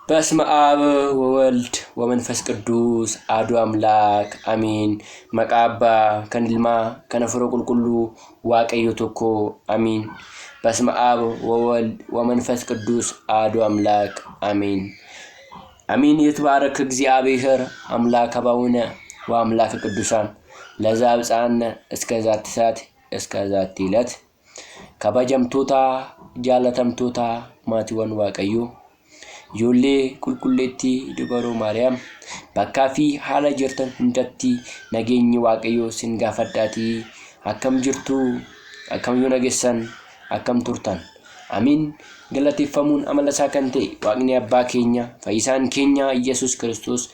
በስመ አብ ወወልድ ወመንፈስ ቅዱስ አሐዱ አምላክ አሜን። Maqaa Abbaa kan Ilmaa kan Hafuura Qulqulluu Waaqayyo tokko አሜን። በስመ አብ ወወልድ ወመንፈስ ቅዱስ አሐዱ አምላክ አሜን። አሜን። ይትባረክ እግዚአብሔር አምላከ አበዊነ ወአምላከ ቅዱሳን ለዘአብጽሐነ እስከ ዛቲ ሰዓት እስከ ዛቲ ዕለት። Kabajamtoota, jaalatamtoota maatiiwwan Waaqayyoo, ijoollee qulqulleettii dubaroo Maariyaam, bakkaa fi haala jirtan hundatti nageenyi Waaqayyoo sin gaafadhaatii akkam jirtu? Akkam yoo nageessan? Akkam turtan? Amiin. Galateeffamuun amala isaa kan ta'e Waaqni abbaa keenya, fayyisaan keenya Yesus Kiristoos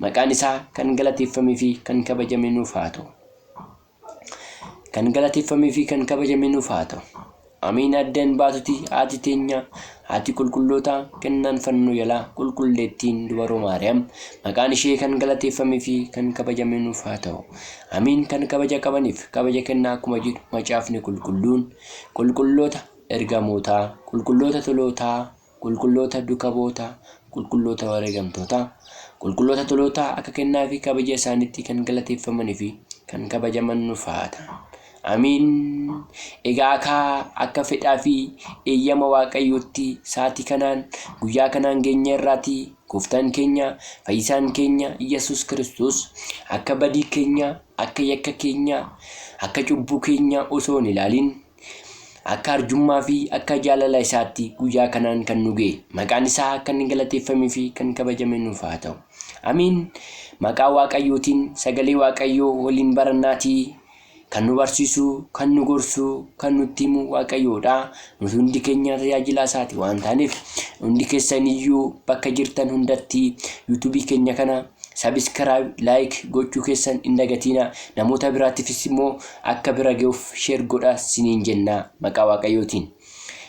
maqaan isaa kan galateeffamee fi kan kabajame nuuf haa ta'u. Kan galateeffamee fi kan kabajame nuuf haa ta'u. Amiin. Addaan baatuti haati teenya, haati qulqullootaa, kennaan fannoo jalaa, qulqulleettiin dubaroo Maariyaam maqaan ishee kan galateeffamee fi kan kabajame nuuf haa ta'u. Amiin. Kan kabaja qabaniif kabaja kennaa akkuma jedhu macaafni qulqulluun, qulqulloota ergamootaa, qulqulloota tolootaa, qulqulloota dukabootaa, qulqulloota wareegamtootaa, qulqulloota tolootaa akka kennaa fi kabaja isaaniitti kan galateeffamanii fi kan kabajaman nuuf haa ta'an. Amiin. Egaa akka fedhaa fi eeyyama Waaqayyootti sa'aatii kanaan, guyyaa kanaan geenya irraatii gooftaan keenya, fayyisaan keenya Yesus Kiristoos akka badii keenya, akka yakka keenya, akka cubbuu keenya osoo hin ilaalin, akka arjummaa fi akka jaalala isaatti guyyaa kanaan kan nu ga'e maqaan isaa kan galateeffamee fi kan kabajame nuuf haa ta'u. Amiin. Maqaa Waaqayyootiin sagalee Waaqayyoo waliin barannaatii kan nu barsiisu, kan nu gorsu, kan nutti himu Waaqayyoodha. Nuti hundi keenya tajaajilaa isaati waan taaneef, hundi keessaniyyuu bakka jirtan hundatti yuutuubii keenya kana subscribe, like gochuu keessan hin dagatina. Namoota biraatiifis immoo akka bira ga'uuf share godha siniin jenna maqaa Waaqayyootiin.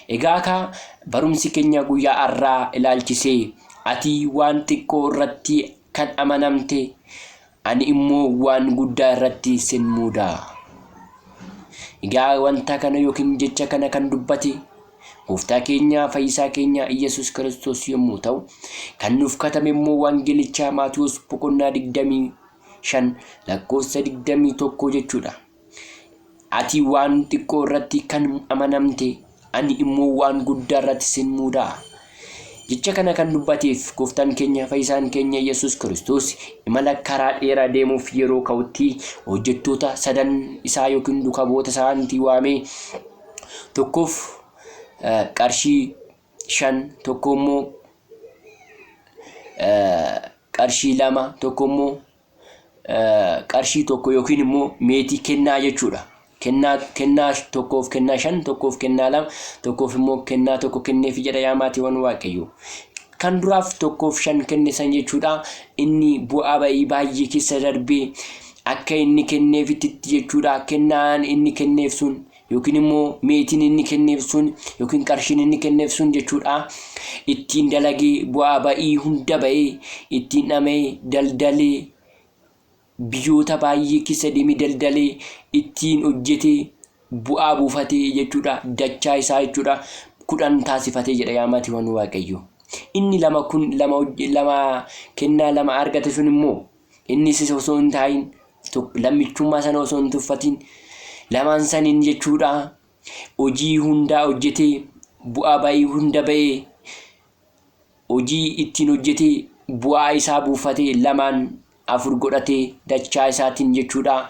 Egaa akka barumsi keenya guyyaa har'aa ilaalchisee, "Ati waan xiqqoo irratti kan amanamte, ani immoo waan guddaa irratti sin muuda." Egaa wanta kana yookiin jecha kana kan dubbate gooftaa keenya, fayyisaa keenya Yesus Kiristoos yommuu ta'u, kan nuuf katame immoo Wangeelichaa Maatiyuus boqonnaa 25 lakkoofsa 21 jechuudha. "Ati waan xiqqoo irratti kan amanamte, ani immoo waan guddaa irratti sin muuda." Jecha kana kan dubbateef gooftaan keenya, fayyisaan keenya Yesus Kiristoos imala karaa dheeraa deemuuf yeroo ka'utti hojjettoota sadan isaa yookiin duuka bu'oota isaaniitii waamee, tokkoof qarshii 5, tokko immoo qarshii 2, tokko immoo qarshii 1 yookiin immoo meetii kennaa jechuudha. Kennaa tokkoof kennaa 5, tokkoof kennaa 2, tokkoof immoo kennaa 1 kenneef jedha yaa maatiiwwan Waaqayyo. Kan duraaf tokkoof 5 kenne san jechuudha. Inni bu'aa ba'ii baay'ee keessa darbee akka inni kenneefitti jechuudha. Kennaan inni kenneef sun yookiin immoo meetiin inni kenneef sun yookiin qarshiin inni kenneef sun jechuudha. Ittiin dalagee, bu'aa ba'ii hunda ba'ee, ittiin dhama'ee, daldalee, biyyoota baay'ee keessa deemee daldalee, ittiin hojjetee, bu'aa buufatee jechuudha. Dachaa isaa jechuudha 10 taasifatee jedha yaa maatiiwwan Waaqayyo. Inni 2 kun, 2 lama kennaa 2 argate sun immoo, innis osoo hin taa'in, lammichummaa sana osoo hin tuffatin, lamaan saniin jechuudha hojii hundaa hojjetee, bu'aa ba'ii hunda ba'ee, hojii ittiin hojjetee, bu'aa isaa buufatee, lamaan 4 godhatee, dachaa isaatiin jechuudha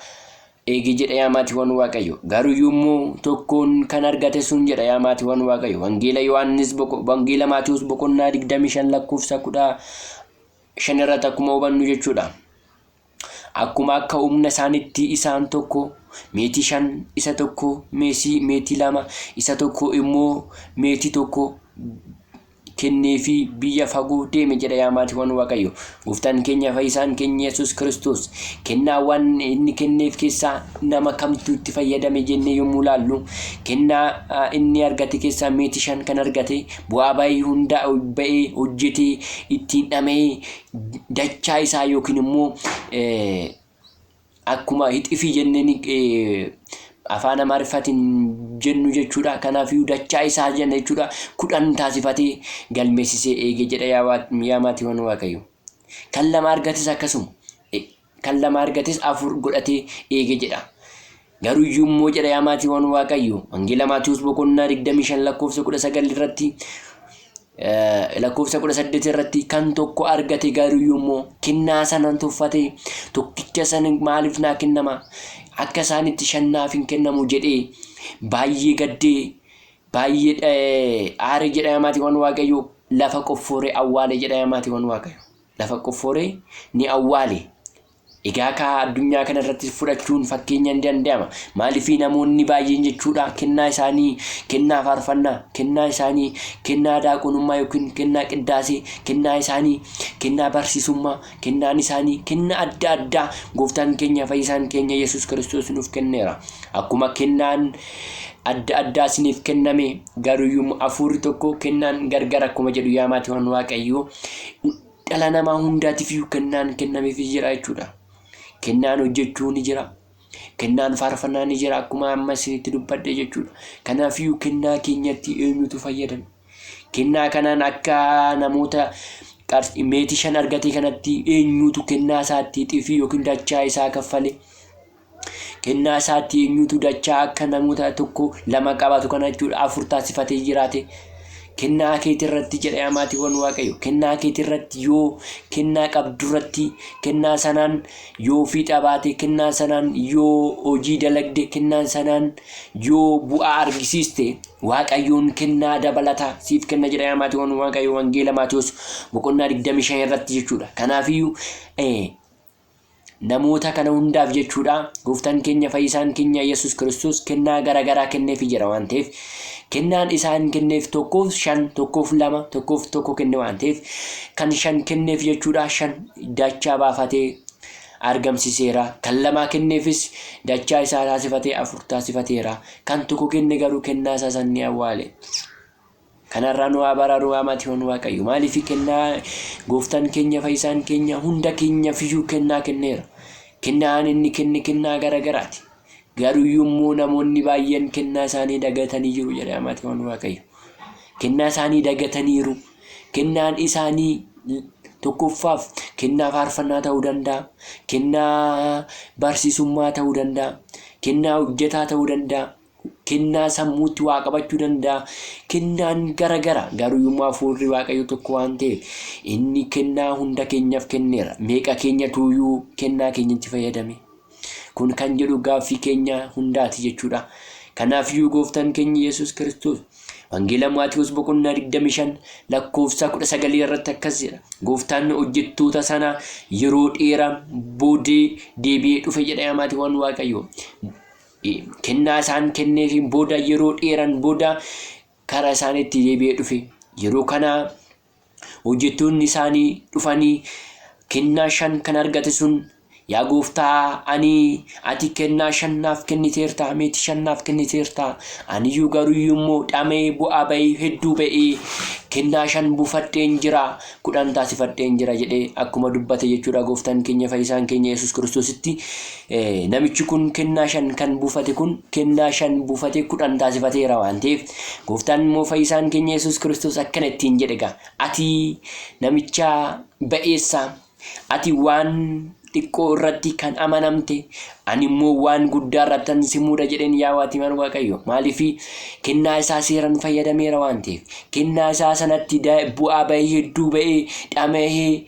eegi jedha yaa maatiiwwan Waaqayyo. Garuu immoo tokkoon kan argate sun jedha yaa maatiiwwan Waaqayyo, Wangeela Yohaannis, Wangeela Maatiyuus boqonnaa 25 lakkoofsa 15 irratti akkuma hubannu jechuudha. Akkuma akka humna isaaniitti isaan tokko meetii 5, isa tokko meetii 2, isa tokko immoo meetii 1 kenneefi biyya fagoo deeme jedha yaa maatiiwwan Waaqayyo. Gooftaan keenya, fayyisaan keenya Yesus Kiristoos kennaawwan inni kenneef keessaa nama kamtu itti fayyadame jennee yommuu laallu, kennaa inni argate keessaa meetii 5 kan argate bu'aa ba'ii hunda ba'ee, hojjetee, ittiin dhama'ee, dachaa isaa yookiin immoo akkuma hixifii jenneen Afaan Amaariffaatiin jennu jechuudha. Kanaafiyyuu dachaa isaa jenna jechuudha. 10 taasifatee galmeessisee eege jedha yaa maatiiwwan Waaqayyo. Kan lama argates akkasuma. Kan lama argates afur godhatee eege jedha. Garuu iyyuu immoo jedha yaa maatiiwwan Waaqayyo. Wangeela Maatiyuus boqonnaa 25 lakkoofsa 19 irratti lakkoofsa 18 irratti kan tokko argate garuu immoo kennaa sanan tuffate, tokkicha sana maaliif naa kennama, akka isaanitti shan naaf hin kennamu jedhee baay'ee gaddee baay'ee aare jedha maatiiwwan Waaqayyo. Lafa qoffooree awwaale jedha maatiiwwan Waaqayyo. Lafa qoffooree ni awwaale. Egaa kaa addunyaa kana irratti fudhachuun fakkeenya ni danda'ama. Maaliifii namoonni baay'een jechuudha kennaa isaanii, kennaa faarfannaa, kennaa isaanii, kennaa daaqonummaa yookiin kennaa qiddaasee, kennaa isaanii, kennaa barsiisummaa, kennaan isaanii, kennaa adda addaa gooftaan keenya fayyisaan keenya Yesuus Kiristoos nuuf kenneera. Akkuma kennaan adda addaa isiniif kenname garuuyyuu hafuurri tokko kennaan gargar akkuma jedhu yaa maatiiwwan Waaqayyoo, dhala namaa hundaatiif iyyuu kennaan kennameefii jira jechuudha. Kennaan hojjechuu ni jira. Kennaan faarfannaa ni jira akkuma amma isinitti dubbadhe jechuudha. Kanaaf iyyuu kennaa keenyatti eenyutu fayyadame? Kennaa kanaan akka namoota meetii shan argate kanatti eenyutu kennaa isaatti xifii yookiin dachaa isaa kaffale? Kennaa isaatti eenyutu dachaa akka namoota tokko lama qabaatu kana jechuudha afur taasifatee jiraate? Kennaa keetii irratti jedha yaa maatiiwwan Waaqayyo. Kennaa keetii irratti yoo kennaa qabdu irratti kennaa sanaan yoo fiixa baate, kennaa sanaan yoo hojii dalagde, kennaa sanaan yoo bu'aa argisiiste, Waaqayyoon kennaa dabalataa siif kenna jedha yaa maatiiwwan Waaqayyo, Wangeela Maatiyoos boqonnaa 25 irratti jechuudha. Kanaafiyyuu namoota kana hundaaf jechuudha gooftaan keenya fayyisaan keenya Yesuus Kiristoos kennaa garaagaraa kenneefi jira waan ta'eef, kennaan isaan kenneef tokkoof shan, tokkoof lama, tokkoof tokko kenne waan ta'eef, kan shan kenneef jechuudha shan dachaa baafatee argamsiiseera. Kan lamaa kenneefis dachaa isaa taasifatee afur taasifateera. Kan tokko kenne garuu kennaa isaa san ni awwaale. Kanarraa nu haa baraaru yaa maatiiwwan Waaqayyo. Maaliif kennaa gooftaan keenya fayyisaan keenya hunda keenyaaf iyyuu kennaa kenneera. Kennaan inni kenne kennaa gara garaati. Garuu immoo namoonni baay'een kennaa isaanii dagatanii jiru jedha yaa maatiiwwan Waaqayyo. Kennaa isaanii dagataniiru. Kennaan isaanii tokkoffaaf kennaa faarfannaa ta'uu danda'a. Kennaa barsiisummaa ta'uu danda'a. Kennaa hojjetaa ta'uu danda'a. Kennaa sammuutti waa qabachuu danda'a. Kennaan gara gara, garuu yommuu hafuurri Waaqayyo tokko waan ta'eef inni kennaa hunda keenyaaf kenneera. Meeqa keenya tuuyyuu kennaa keenyatti fayyadame? Kun kan jedhu gaaffii keenya hundaati jechuudha. Kanaafiyyuu gooftaan keenya Yesuus Kiristoos Wangeela Maatiyuus boqonnaa 25 lakkoofsa 19 irratti akkas jedha. Gooftaan hojjettoota sana yeroo dheeraa boodee deebi'ee dhufe jedha yaa maatiiwwan Waaqayyoo. Kennaa isaan kenneefiin booda yeroo dheeran booda karaa isaaniitti deebi'ee dhufe. Yeroo kana hojjettoonni isaanii dhufanii kennaa shan kan argate sun, "Yaa gooftaa, ani ati kennaa shan naaf kenniteerta, meetii shan naaf kenniteerta, aniyyuu garuu immoo dhama'ee bu'aa ba'ee hedduu ba'ee kennaa shan buufadheen jira, 10 taasifadheen jira," jedhee akkuma dubbate jechuudha gooftaan keenya fayyisaan keenya Yesuus Kiristoositti. Namichi kun kennaa shan kan buufate kun kennaa shan buufatee 10 taasifateera waan ta'eef, gooftaan immoo fayyisaan keenya Yesuus Kiristoos akkana ittiin jedhe egaa: "Ati namicha ba'eessa, ati waan xiqqoo irratti kan amanamte, ani immoo waan guddaa irrattan si muuda," jedheen yaa maatiiwwan Waaqayyo. Maaliif? Kennaa isaa seeran fayyadameera waan ta'eef, kennaa isaa sanatti bu'aa bahee hedduu ba'ee dhama'ee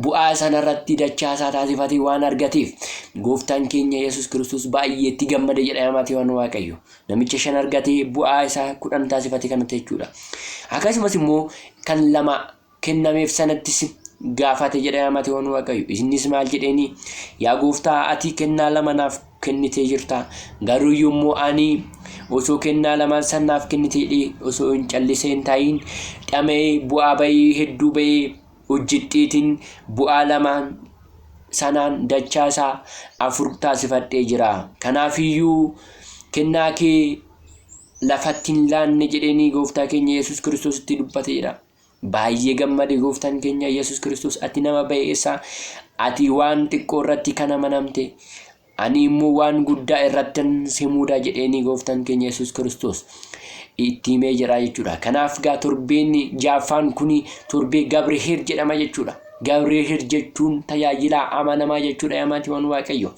bu'aa sanarratti dachaa isaa taasifatee waan argateef, gooftaan keenya Yesuus Kiristoos baay'ee itti gammade jedha yaa maatiiwwan Waaqayyo. Namicha shan argatee bu'aa isaa 10 taasifate kanatti jechuudha. Akkasumas immoo kan lama kennameef sanattis gaafate jedha yaa maatiiwwan Waaqayyo. Innis maal jedheeni? "Yaa gooftaa, ati kennaa lama naaf kennitee jirta. Garuu yommuu ani osoo kennaa lamaan san naaf kennite jedhee osoo hin callisee hin taa'iin dhama'ee bu'aa bahii hedduu ba'ee hojjedheetiin bu'aa lamaan sanaan dachaa isaa afur taasifadhee jira. Kanaafiyyuu kennaa kee lafatti hin laanne," jedheeni gooftaa keenya Yesuus Kiristoositti dubbate jedha. Baay'ee gammade gooftaan keenya Yesuus Kiristoos: "Ati nama ba'eessa, ati waan xiqqoo irratti kan amanamte, Ani immoo waan guddaa irrattan si muuda jedheenii gooftaan keenya Yesuus Kiristoos itti himee jira jechuudha. Kanaaf gaa torbeen ja'affaan kun torbee Gabriheer jedhama jechuudha. Gabriheer jechuun tajaajilaa amanamaa jechuudha yaa maatiiwwan Waaqayyo.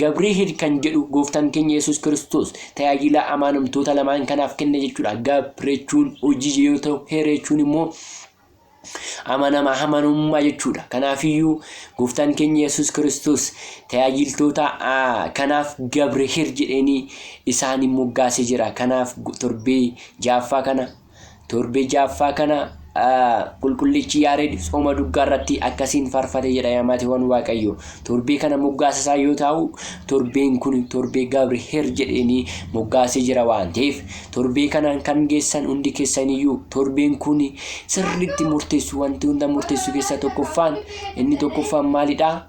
Gabriheer kan jedhu gooftaan keenya Yesuus Kiristoos tajaajila amanamtoota lamaan kanaaf kenne jechuudha. Gabr jechuun hojii yoo ta'u, heer jechuun immoo amanama amanamummaa jechuudha. Kanaafiyyuu gooftaan keenya Yesuus Kiristoos tajaajiltoota kanaaf Gabriheer jedheenii isaan moggaasee jira. Kanaaf torbee ja'affaa kana torbee ja'affaa kana qulqullichi Yaareed tsooma duggaa irratti akkasiin faarfate jedha yaa maatiiwwan Waaqayyo. Torbee kana moggaasa isaa yoo ta'u torbeen kun torbee Gabriheer jedheenii moggaasee jira waan ta'eef torbee kanaan kan geessan hundi keessaniyyuu torbeen kun sirriitti murteessu wanti hunda murteessu keessaa tokkoffaan inni tokkoffaan maalidha?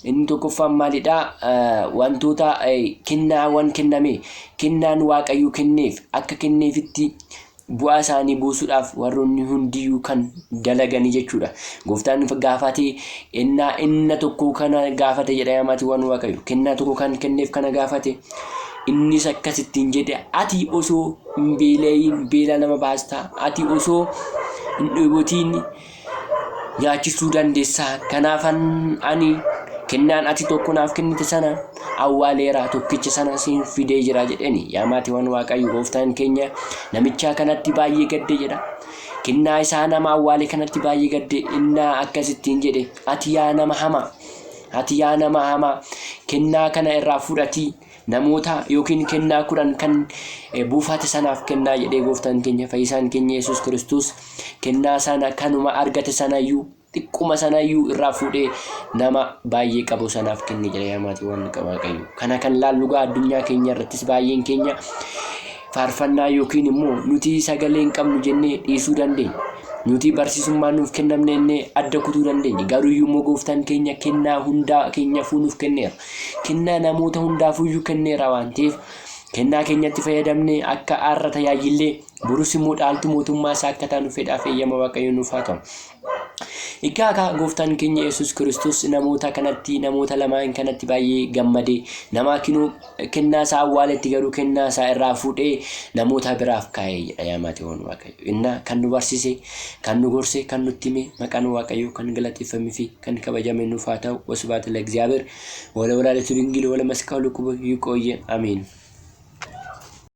Inni tokkoffaan maalidha? Wantoota kennaawwan kenname kennaan Waaqayyo kenneef akka kenneefitti bu'aa isaanii buusuudhaaf warroonni hundiyyuu kan dalaganii jechuudha. Gooftaan gaafate ennaa inna tokko kana gaafate jedha yaa maatiiwwan Waaqayyo. Kennaa tokko kan kenneef kana gaafate. Innis akkasittiin jedhe ati osoo hin beela'iin beela nama baasta. Ati osoo hin dheebotiin nyaachisuu dandeessa. Kanaafan ani kennaan ati tokko naaf kennite sana awwaaleera tokkicha sana siin fidee jira jedheni. Yaa maatiiwwan Waaqayyo gooftaan keenya namichaa kanatti baay'ee gadde jedha. Kennaa isaa nama awwaale kanatti baay'ee gadde innaa akkasittiin jedhe ati yaa nama hamaa ati yaa nama hamaa kennaa kana irraa fudhatii namoota yookiin kennaa 10 kan buufate sanaaf kennaa jedhee gooftaan keenya fayyisaan keenya Yesuus Kiristoos kennaa sana kanuma argate sanayyuu xiqquma sanayyuu irraa fuudhee nama baay'ee qabu sanaaf kenne jedha yaa maatiiwwan Waaqayyo. Kana kan laallu gaa addunyaa keenya irrattis baay'een keenya faarfannaa yookiin immoo nuti sagalee hin qabnu jennee dhiisuu dandeenya. Nuti barsiisummaa nuuf kennamne jennee adda kutuu dandeenya. Garuu immoo gooftaan keenya kennaa hundaa keenyaafuu nuuf kenneera. Kennaa namoota hundaafuyyuu kenneera waan ta'eef kennaa keenyatti fayyadamnee akka har'a tajaajillee borus immoo dhaaltu mootummaa isaa akka taanu fedhaaf eeyyama Waaqayyo nuuf haa ta'u. Egaa kaa gooftaan keenya Yesuus Kiristoos namoota kanatti namoota lamaan kanatti baay'ee gammade. Namaa kinuu kennaa isaa awwaaletti garuu kennaa isaa irraa fuudhee namoota biraaf kaa'ee jedha yaa maatiiwwan Waaqayyo. Innaa kan nu barsiise, kan nu gorse, kan nutti hime maqaan Waaqayyoo kan galateeffamee fi kan kabajame nuuf haa ta'u. Wasbaat ለእግዚአብሔር ወለወላዲቱ ድንግል ወለመስቀሉ ክቡር። ይቆየን። አሜን።